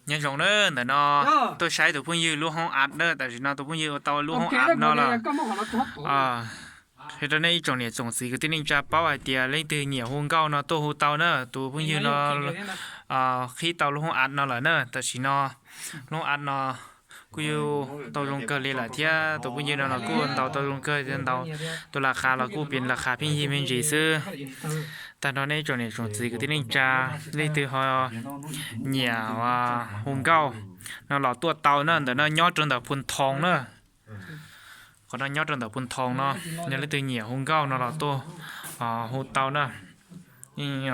Nyob zoo na, ntawm no tuaj saib tus phooj ywg lub hoob app na, tam sim no tus phooj ywg ua tau lub hoob app no lawm. Qhia rau nej ib tsoom niam tsoom txiv kwv tij neej tsa paub hais tias leej twg nyiam hu nkauj no tuaj hu tau na, tus phooj ywg no qhib tau lub hoob app no lawm na. Tam sim no lub hoob app no kuj yog tau zoo kawg li lawm thiab, tus phooj ywg no los kuj ntaus tau zoo kawg, ntaus tus las khas los kuj piv las khas pheej yig me ntsis xwb. Tag nrho nej ib tsoom niam tsoom txiv kwv tij neej tsa, leej twg ho nyiam hu nkauj no los tuaj tau na, ntawm no nyob rau ntawm Phu Thoo na. Qhov no nyob rau ntawm Phu Thoo no, yog leej twg nyiam hu nkauj no los tuaj hu tau na. Yeej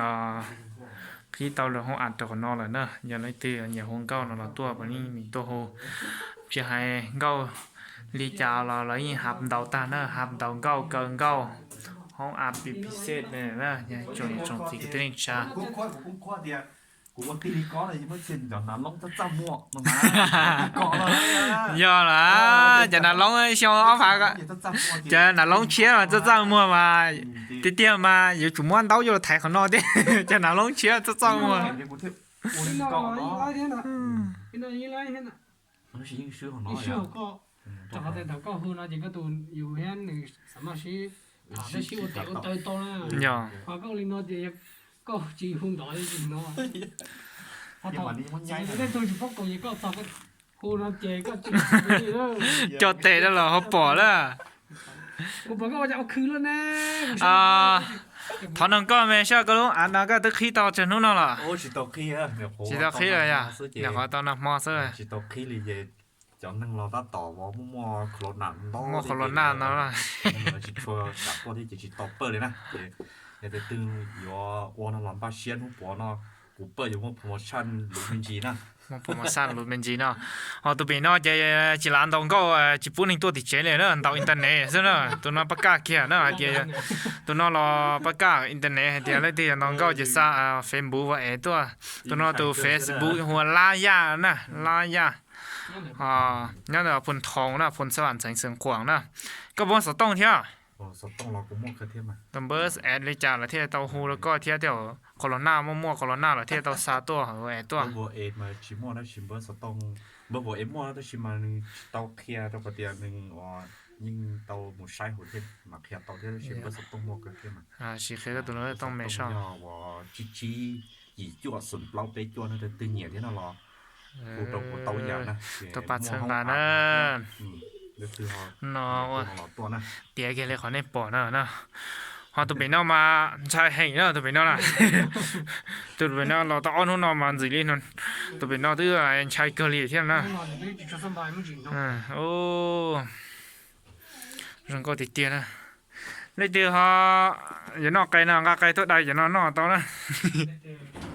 qhib tau lub hoob app rau qhov no lawm na, yog leej twg nyiam hu nkauj no los tuaj, puav leej tuaj hu. Tsis hais nkauj li cas los lawv yeej hab ntaus tag na, hab ntaus nkauj kaw nkauj, hoob app pis pis xej na, tsoom niam tsoom txiv kwv tij neej tsa. Yog lawm, cov nas loob xyoo ob phav, cov nas loob tshiab mas txaj txaj muag mas, tiag tiag mas yuav tsum muab ntaub coj los thaiv qhov no thiab, cov nas loob tshiab txaj txaj muag. Yog. Coj tes rau los ho pom lawm. Thov nug koj me seb koj lub app no koj twb qhib tau tsawg hnub no los? Tsis tau qhib los yog? Nyuam qhuav tau nag hmo xwb. Cov neeg los tab tom muaj muaj corona ntau, muaj corona no tsis tshua kam tuaj thiab ces tsis tau pawj li na. Ces yog tus twg yuav ua no los npaj siab hnub puav no, kuv pawj yuav muaj promotion luv me ntsis na. Muaj promotion luv me ntsis no. Ho tus pem no ces tsis lam ntaus nkauj, tsis pub neeg tuaj tim tsev li na, ntaus internet xwb na. Tus no pab kaj kiag na hais tias, tus no los pab kaj internet hais tias leej twg yuav ntaus nkauj ces xa Facebook ua es tuaj. Tus no tus Facebook hu ua Lab Yaj na, Lab Yaj. Nyob ntawm Phu Thoo na, Phu Xab Vam Txheev Xeev Khuam na. Koj puas xov tooj thiab? Tus npawb es li cas lawv thiaj tau hu rau koj thiab, thiaj corona, muaj muaj corona lawv thiaj tau xa tuaj es tuaj. Npawb es muaj tab sis mas nws tsis tau qhia rau qhov tias nws yeej tau mus saib hauv thiab mas qhia tau thiab, tab sis npawb xov tooj muaj kawg thiab mas. Sim qhia koj tus npawb xov tooj me soj. Tsib tsib yim cuaj xoom plaub peb cuaj no, leej twg nyiam thiab no los hu rau kuv tau yam na. Tus pas txhawv nqa na. No ua tiav kiag li qhov nej pom no na. Ho tus pem no mas ntshai heev na, tus pem no na. Tus pem no los tau ob hnub no mas ntxim li no. Tus pem no twb ntshai kawg li thiab na. Zoo nkauj tiag tiag na. Leej twg ho yuav noj qe no nqa qe tuaj dai cov no noj tau na.